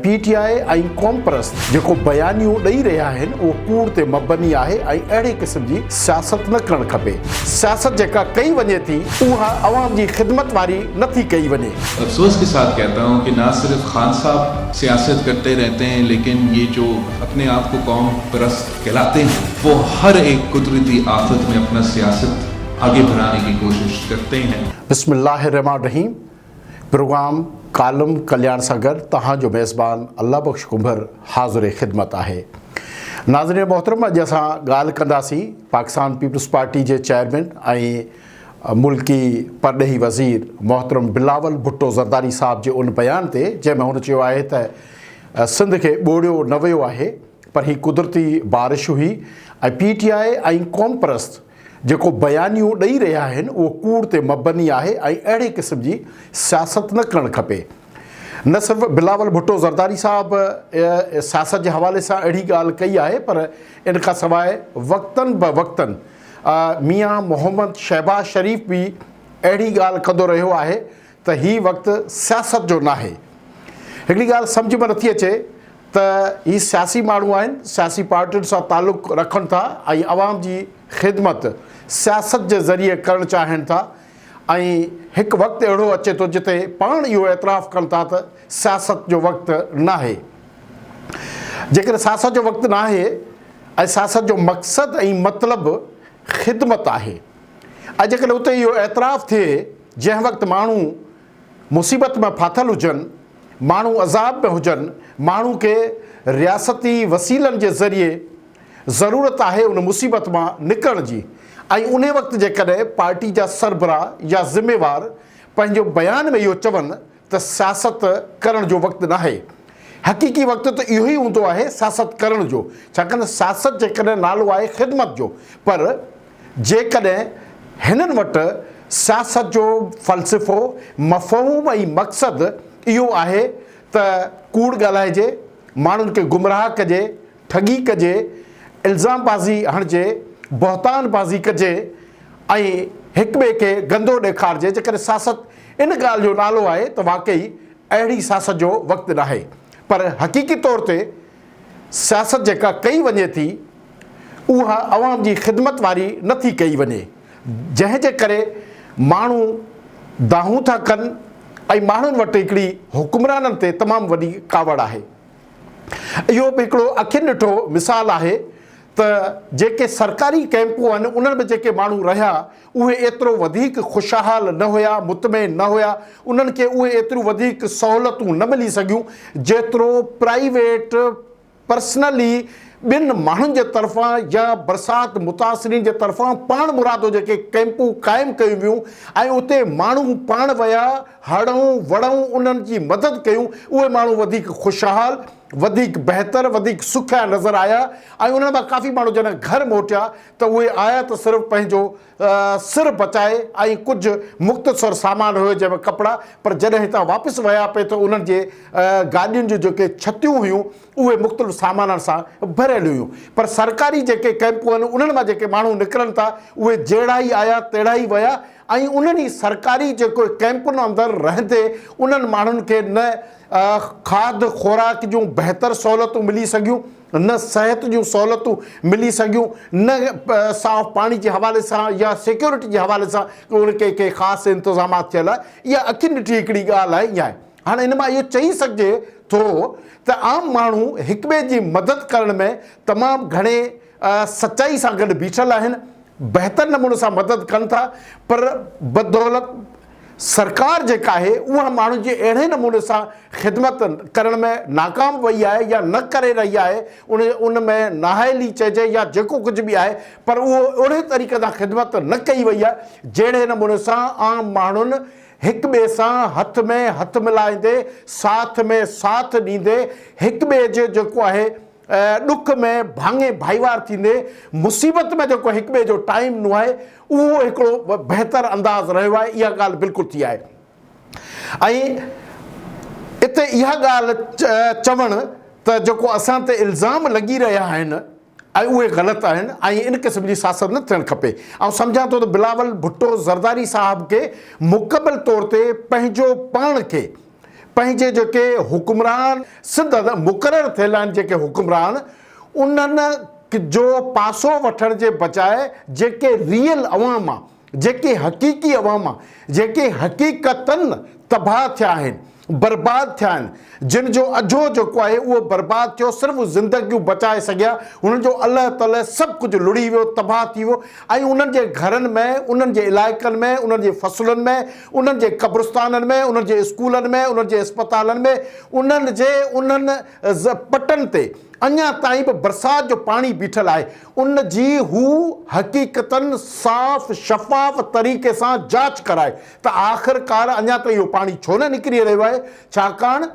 P ٽي آء ۽ قومپرست جيڪو بيانيو ڏئي رهيا آهن اهو ڪوڙ تي مبني آهي ۽ اهڙي قسم جي سياست نه ڪرڻ کپي. سياست جيڪا ڪئي وڃي ٿي اها عوام جي خدمت واري نه ٿي ڪئي وڃي. افسوس ڪي ساٿ ڪهتا هون ڪي نا صرف خان صاحب سياست ڪرتي رهتي هين ليڪن يي جو اپني آپ ڪو قوم پرست ڪهلاتي هين وو هر ايڪ قدرتي آفت ۾ اپنا سياست آگي بڙهاني ڪي ڪوشش ڪرتي هين. بسم الله الرحمٰن الرحيم پروگرام ڪالم ڪلياڻ سان گڏ توهان جو ميزبان الله بخش ڪنڀر حاضر خدمت آهي. ناظرين محترم اڄ اسان ڳالهه ڪنداسين پاڪستان پيپلز پارٽي جي چيئرمين ۽ ملڪي پرڏيهي وزير محترم بلاول ڀٽو زرداري صاحب جي ان بيان تي جنهن ۾ هن چيو آهي ته سنڌ کي ٻوڙيو نه ويو آهي پر هي قدرتي بارش هئي ۽ پي ٽي آء ۽ قومپرست جيڪو بيانيو ڏئي رهيا آهن اهو ڪوڙ تي مبني آهي ۽ اهڙي قسم جي سياست نه ڪرڻ کپي. نه صرف بلاول ڀٽو زرداري صاحب سياست جي حوالي سان اهڙي ڳالهه ڪئي آهي پر ان کان سواء وقتن به وقتن ميان محمد شهباز شريف به اهڙي ڳالهه ڪندو رهيو آهي ته هي وقت سياست جو ناهي. هڪڙي ڳالهه سمجهه ۾ نٿي اچي ته هي سياسي ماڻهو آهن، سياسي پارٽين سان تعلق رکن ٿا ۽ عوام جي خدمت سياست جي ذريعي ڪرڻ چاهين ٿا ۽ هڪ وقت اهڙو اچي ٿو جتي پاڻ اهو اعتراف ڪن ٿا ته سياست جو وقت ناهي. جيڪڏهن سياست جو وقت ناهي ۽ سياست جو مقصد ۽ مطلب خدمت آهي ۽ جيڪڏهن اتي اهو اعتراف ٿئي جنهن وقت ماڻهو مصيبت ۾ ڦاٿل هجن، ماڻهو عذاب ۾ هجن، ماڻهو کي رياستي وسيلن جي ذريعي ضرورت آهي ان مصيبت مان نڪرڻ جي ۽ انهي وقت جيڪڏهن پارٽي جا سربراهه يا ذميوار پنهنجو بيان ۾ اهو چون ته سياست ڪرڻ جو وقت ناهي. حقيقي وقت ته اهو ئي هوندو آهي سياست ڪرڻ جو، ڇاڪاڻ ته سياست جيڪڏهن نالو آهي خدمت جو پر جيڪڏهن هنن وٽ سياست جو فلسفو، مفهوم ۽ مقصد اهو آهي ته ڪوڙ ڳالهائجي، ماڻهن کي گمراهه ڪجي، ٺڳي ڪجي، الزام بازي هڻجي، بهتان بازي ڪجي ۽ هڪٻئي کي گندو ڏيکارجي، جيڪڏهن سياست ان ڳالهه جو نالو آهي ته واقعي اهڙي سياست جو وقت ناهي پر حقيقي طور تي سياست جيڪا ڪئي وڃي ٿي اها عوام جي خدمت واري نه ٿي ڪئي وڃي جنهن جي ڪري ماڻهو دانهون ٿا ڪن ۽ ماڻهن وٽ هڪڙي حڪمرانن تي تمام وڏي ڪاوڙ آهي. اهو به هڪڙو اکين ڏٺو مثال آهي ته جيڪي سرڪاري ڪئمپون آهن انهن ۾ جيڪي ماڻهو رهيا اهي ايترو وڌيڪ خوشحال نه هيا مطمئن نه هيا انهن کي اهي ايتريون وڌيڪ سهولتون نه ملي سگهيون جيترو پرائيويٽ پرسنلي ٻين ماڻهن جي طرفان يا برسات متاثرين جي طرفان پاڻ مرادو جيڪي ڪئمپون قائم ڪيون ويون ۽ اتي ماڻهو پاڻ ويا هڙئون وڙئون انهن جي مدد ڪيون اهي ماڻهو وڌيڪ خوشحال وڌيڪ بهتر وڌيڪ سکيا نظر آيا ۽ انهن مان ڪافي ماڻهو جڏهن گهر موٽيا ته اهي آيا ته صرف پنهنجو سر بچائي ۽ ڪجهه مختصر سامان هيو جنهن ۾ ڪپڙا پر جڏهن هتان واپس ويا پئي ته انهن جي گاڏين جون جيڪي ڇتيون هيون اهي مختلف سامانن سان ڀريل هيون پر سرڪاري جيڪي ڪئمپون آهن انهن مان جيڪي ماڻهو نڪرن ٿا اهي جهڙا ئي آيا تهڙا ئي ويا ۽ انهن ئي سرڪاري جيڪو ڪئمپن اندر رهندي انهن ماڻهن کي نه کاڌ خوراڪ جون بهتر سهولتون ملي سگهيون، نه صحت جون سهولتون ملي سگهيون، نه صاف پاڻي جي حوالي سان يا سيڪيورٽي جي حوالي سان ان کي ڪي خاص انتظامات ٿيل آهي. اها اکين ڏٺي هڪڙي ڳالهه آهي اها آهي. هاڻي ان مان اهو چئي سگهجي ٿو ته عام ماڻهو هڪٻئي جي مدد ڪرڻ ۾ تمام گهڻي سچائي سان گڏ بيٺل آهن، بهتر نموني سان مدد ڪن ٿا پر بدولت سرڪار جيڪا آهي اها ماڻهن جي اهڙي نموني سان خدمت ڪرڻ ۾ ناڪام وئي آهي يا نه ڪري رهي آهي ان ان ۾ نااهلي چئجي يا جيڪو ڪجهه به آهي پر اهو اهڙي طريقي سان خدمت نه ڪئي وئي آهي جهڙي نموني سان عام ماڻهن هڪ ٻئي سان هٿ ۾ هٿ ملائيندي ساٿ ۾ ساٿ ڏيندي هڪ ٻئي جي جيڪو آهي ڏک ۾ ڀاڱي ڀائيوار ٿيندي مصيبت ۾ جيڪو هڪ ٻئي جو ٽائيم ڏنو آهي اهو هڪڙو بهتر انداز رهيو آهي اها ڳالهه بلڪل ٿي آهي ۽ اتي اها ڳالهه چوڻ ته جيڪو اسان تي الزام لڳي رهيا آهن ۽ اهي غلط آهن ۽ ان قسم جي سياست نه ٿيڻ کپي آئون سمجهان ٿو ته بلاول ڀٽو زرداري صاحب کي مڪمل طور تي پنهنجو پاڻ کي. پنهنجي جيڪي حڪمران سنڌ مقرر ٿيل آهن جيڪي حڪمران انهن جو پاسو وٺڻ جي بجاء جيڪي ريئل عوام آ جيڪي حقيقي عوام آ جيڪي حقيقتن تباهه ٿيا آهن برباد ٿيا آهن جن جو اجهو جيڪو آهي اهو برباد ٿيو صرف زندگيون بچائي سگهيا انهن جو الهه تلهه سڀ ڪجهه لڙهي ويو تباهه ٿي ويو ۽ انهن جي گهرن ۾ انهن جي علائقن ۾ انهن جي فصلن ۾ انهن جي قبرستانن ۾ انهن جي اسڪولن ۾ انهن جي اسپتالن ۾ انهن جي انهن پٽن تي اڃا تائين به برسات جو پاڻي بيٺل آهي ان جي هو حقيقتن صاف شفاف طريقي سان جاچ ڪرائي ته آخرڪار اڃا تائين اهو پاڻي ڇو نه نڪري رهيو آهي ڇاڪاڻ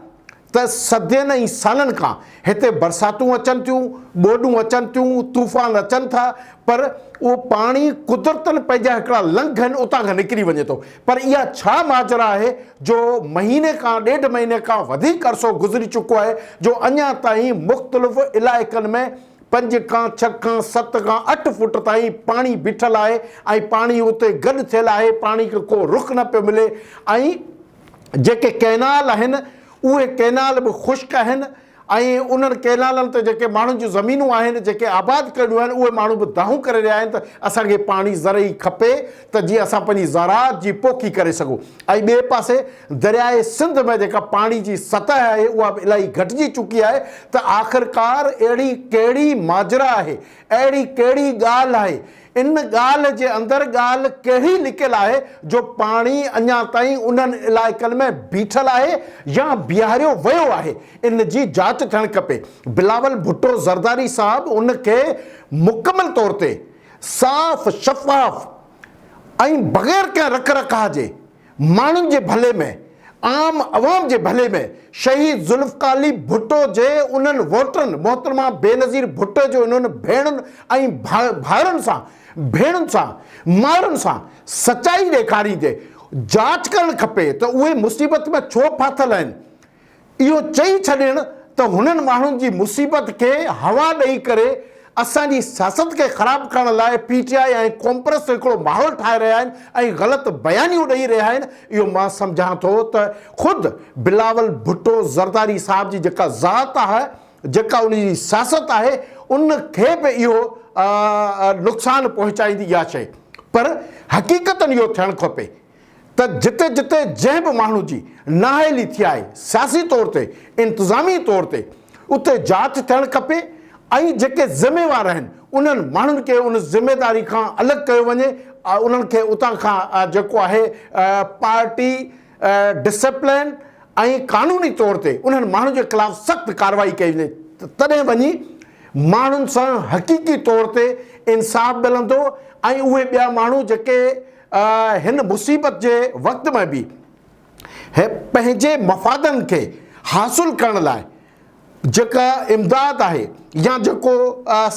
ته صدين ۽ سالن کان هتي برساتون اچن ٿيون، ٻوڏون اچن ٿيون، طوفان اچن ٿا پر اهو پاڻي قدرتن پنهنجا هڪڙا لنگهه آهن اتان کان نڪري وڃي ٿو پر اها ڇا ماجرا آهي جو مهيني کان ڏيڍ مهيني کان وڌيڪ عرصو گذري چڪو آهي جو اڃا تائين مختلف علائقن ۾ پنج کان ڇهه کان ست کان اٺ فوٽ تائين پاڻي بيٺل آهي ۽ پاڻي اتي گڏ ٿيل آهي پاڻي کي ڪو رخ نه پيو ملي ۽ جيڪي ڪئنال آهن اهي ڪئنال به خشڪ آهن ۽ انهن ڪئنالن تي جيڪي ماڻهن جون زمينون آهن جيڪي آباد ڪرڻيون آهن اهي ماڻهو به دانهون ڪري رهيا آهن ته اسان کي پاڻي زرعي کپي ته جيئن اسان پنهنجي زراعت جي پوکي ڪري سگهون ۽ ٻئي پاسي درياء سنڌ ۾ جيڪا پاڻي جي سطح آهي اها به الاهي گهٽجي چڪي آهي ته آخرڪار اهڙي ڪهڙي ماجرا آهي اهڙي ڪهڙي ڳالهه آهي ان ڳالهه جي اندر ڳالهه ڪهڙي لڪيل آهي جو پاڻي اڃا تائين انهن علائقن ۾ بيٺل آهي يا بيهاريو ويو آهي ان جي جاچ ٿيڻ کپي. بلاول ڀٽو زرداري صاحب ان کي مڪمل طور تي صاف شفاف ۽ بغير ڪنهن رک رکاء جي ماڻهن جي ڀلي ۾، عام عوام جي ڀلي ۾ شهيد ذوالفقار علي ڀٽو جي انهن ووٽرن، محترمه بينظير ڀٽو جي انهن ڀيڻن ۽ ڀائرن سان، ڀيڻن سان، مائرن سان سچائي ڏيکاريندي جاچ ڪرڻ کپي ته اهي مصيبت ۾ ڇو ڦاٿل آهن؟ اهو چئي ڇڏڻ ته هنن ماڻهن جي مصيبت کي هوا ڏئي ڪري اسان جي سياست کي خراب ڪرڻ لاء پي ٽي آء ۽ قومپرست هڪڙو ماحول ٺاهي رهيا آهن ۽ غلط بيانيون ڏئي رهيا آهن اهو مان سمجهان ٿو ته خود بلاول ڀٽو زرداري صاحب جي جيڪا ذات آهي جيڪا ان جي سياست آهي ان کي به اهو نقصان پهچائيندي اها شيء پر حقيقتن اهو ٿيڻ کپي ته جتي جتي جنهن به ماڻهو جي نااهلي ٿي آهي سياسي طور تي انتظامي طور تي اتي جاچ ٿيڻ کپي ۽ جيڪي ذميوار آهن انهن ماڻهن کي ان ذميداري کان الڳ ڪيو وڃي انهن کي اتان کان جيڪو آهي پارٽي ڊسپلين ۽ قانوني طور تي انهن ماڻهن جي خلاف سخت ڪارروائي ڪئي وڃي تڏهن وڃي ماڻهن سان حقيقي طور تي انصاف ملندو ۽ اهي ٻيا ماڻهو جيڪي هن مصيبت جي وقت ۾ به پنهنجي مفادن کي حاصل ڪرڻ لاء جيڪا امداد آهي يا جيڪو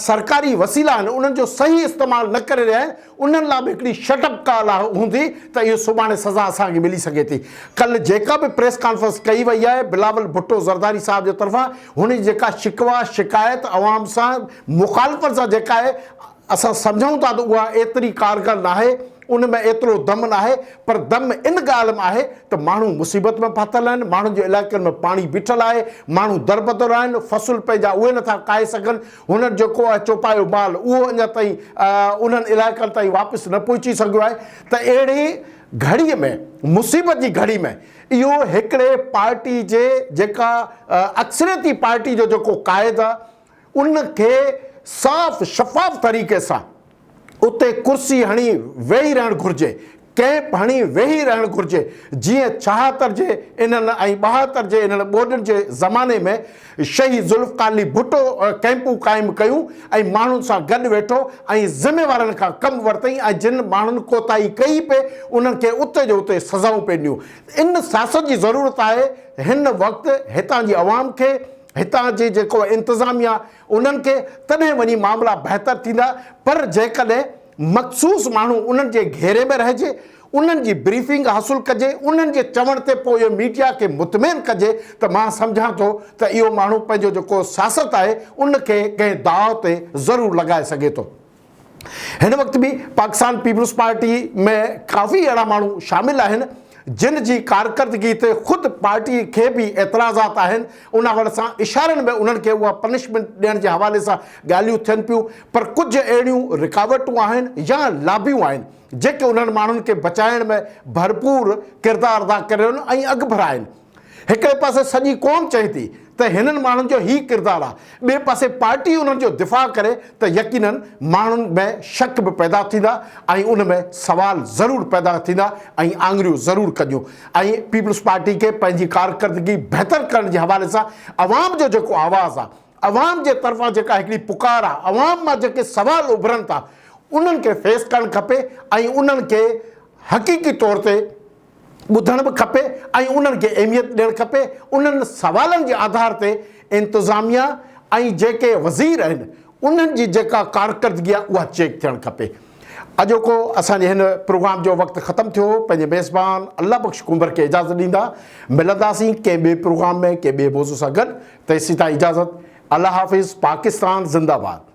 سرڪاري وسيلا آهن انهن جو صحيح استعمال نه ڪري رهيا آهن انهن لاء به هڪڙي شٽ اپ ڪال هوندي ته اهو سڀاڻي سزا اسان کي ملي سگهي ٿي. ڪلهه جيڪا به پريس ڪانفرنس ڪئي وئي آهي بلاول ڀٽو زرداري صاحب جي طرفان هن جي جيڪا شڪوه شڪايت عوام سان مخالفن سان جيڪا آهي اسان سمجهون ٿا ته اها ايتري ڪارگر ناهي، ان ۾ ايترو دم ناهي، پر دم ان ڳالهه ۾ آهي ته ماڻهو مصيبت ۾ ڦاٿل آهن، ماڻهن جي علائقن ۾ پاڻي بيٺل آهي، ماڻهو دربدر آهن، فصل پنهنجا اهي نٿا ڪاهي سگهن، هنن جيڪو آهي چوپايو مال اهو اڃا تائين انهن علائقن تائين واپس نه پهچي سگهيو آهي ته اهڙي گهڙيء ۾ مصيبت جي گهڙي ۾ اهو هڪڙي پارٽي جي جيڪا اڪثريتي پارٽي جو جيڪو قائد آهي ان کي صاف شفاف طريقي سان اتي ڪرسي هڻي ويهي رهڻ گهرجي، ڪئمپ هڻي ويهي رهڻ گهرجي، جيئن ڇاهتر جي انهن ۽ ٻاهتر جي انهن ٻوڏن جي زماني ۾ شهيد ذوالفقار علي ڀٽو ڪئمپون قائم ڪيون ۽ ماڻهن سان گڏ ويٺو ۽ ذميوارن کان ڪم ورتائين ۽ جن ماڻهن ڪوتاهي ڪئي پئي انهن کي اتي جو اتي سزائون پئي ڏنيون. ان سياست جي ضرورت آهي هن وقت هتان جي عوام کي. هتان جي جيڪو انتظاميا انهن کي تڏهن وڃي معاملا بهتر ٿيندا پر جيڪڏهن مخصوص ماڻهو انهن جي گهيري ۾ رهجي انهن جي بريفنگ حاصل ڪجي انهن جي چوڻ تي پوء اهو ميڊيا کي مطمئن ڪجي ته مان سمجهان ٿو ته اهو ماڻهو پنهنجو جيڪو سياست آهي ان کي ڪنهن داء تي ضرور لڳائي سگهي ٿو. هن وقت به پاڪستان پيپلز پارٽي ۾ ڪافي اهڙا ماڻهو شامل آهن جن جي ڪارڪردگي تي خود پارٽي کي به اعتراضات آهن، ان حوالي سان اشارن ۾ انهن کي اها پنشمينٽ ڏيڻ جي حوالي سان ڳالهيون ٿين پيون پر ڪجهه اهڙيون رڪاوٽون آهن يا لابيون آهن جيڪي انهن ماڻهن کي بچائڻ ۾ ڀرپور ڪردار ادا ڪري رهيون ۽ اڳڀرا آهن. هڪڙي پاسي سڄي قوم چئي ٿي ته هنن ماڻهن جو هي ڪردار آ، ٻئي پاسي پارٽي انهن جو دفاع ڪري ته يقينن ماڻهن ۾ شڪ به پيدا ٿيندا ۽ ان ۾ سوال ضرور پيدا ٿيندا ۽ آڱريون ضرور ڪڍيون ۽ پيپلز پارٽي کي پنهنجي ڪارڪردگي بهتر ڪرڻ جي حوالي سان عوام جو جيڪو آواز آ، عوام جي طرفان جيڪا هڪڙي پڪار آ، عوام مان جيڪي سوال اڀرن ٿا انهن کي فيس ڪرڻ کپي ۽ انهن کي حقيقي طور تي ٻڌڻ به کپي ۽ انهن کي اهميت ڏيڻ کپي، انهن سوالن جي آڌار تي انتظاميا ۽ جيڪي وزير آهن انهن جي جيڪا ڪارڪردگي آهي اها چيڪ ٿيڻ کپي. اڄوڪو اسان جي هن پروگرام جو وقت ختم ٿيو، پنهنجي ميزبان الله بخش ڪنڀر کي اجازت ڏيندا، ملنداسين ڪنهن ٻئي پروگرام ۾ ڪنهن ٻئي موضوع سان گڏ، تيسيتائين اجازت، الله حافظ، پاڪستان زنده باد.